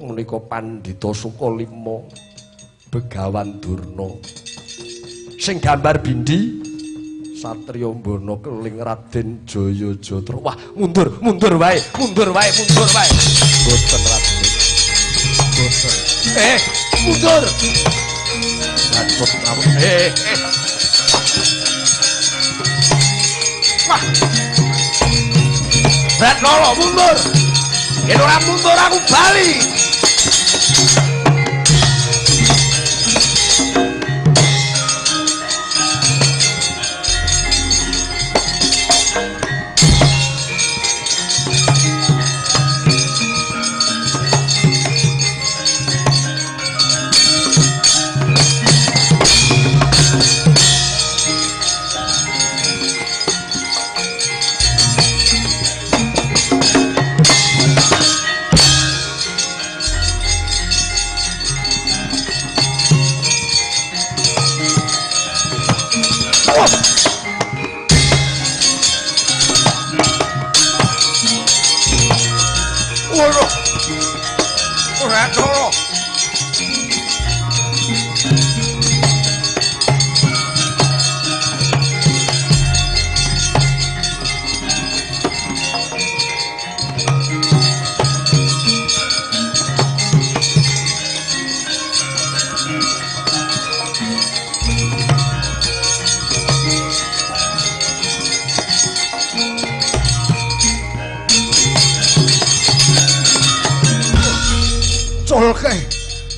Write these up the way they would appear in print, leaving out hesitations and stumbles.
Menika Pandhita Sukalima Begawan Durna. Sing gambar bindi Satriya Mbana Keling Raden Jayajatra. Wah, mundur, mundur wae, mundur wae, mundur wae. Boten Raden. Boten. Mundur. Bacot ngawur. Wah. Retnala mundur. Yen ora mundur aku bali.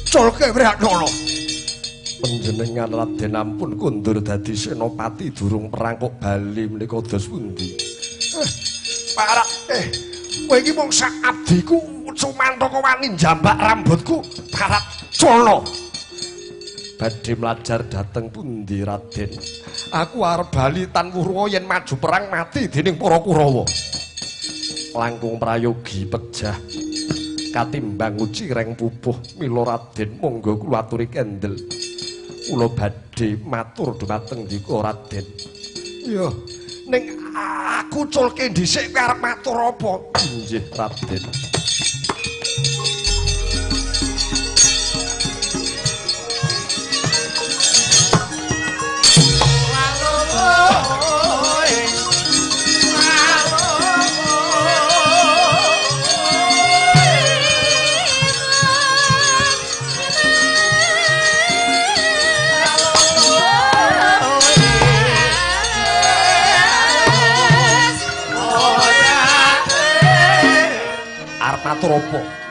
Culke Wrehanala. Panjenengan Raden ampun kundur dadi senopati durung perang kok bali menika dos pundi? Parak, kowe iki mung sak abdiku cumantaka wani njambak rambutku parak culno. Badhe mlajar dhateng pundi Raden? Aku arep bali tan wurwa yen maju perang mati dening para Kurawa. Langkung prayogi pejah katimbang ucireng pupuh mila Raden monggo kula aturi kendel. Kula badhe matur dumateng ndika Raden. Iya, ning aku culke dhisik kowe arep matur apa? Inggih Raden. Matur apa?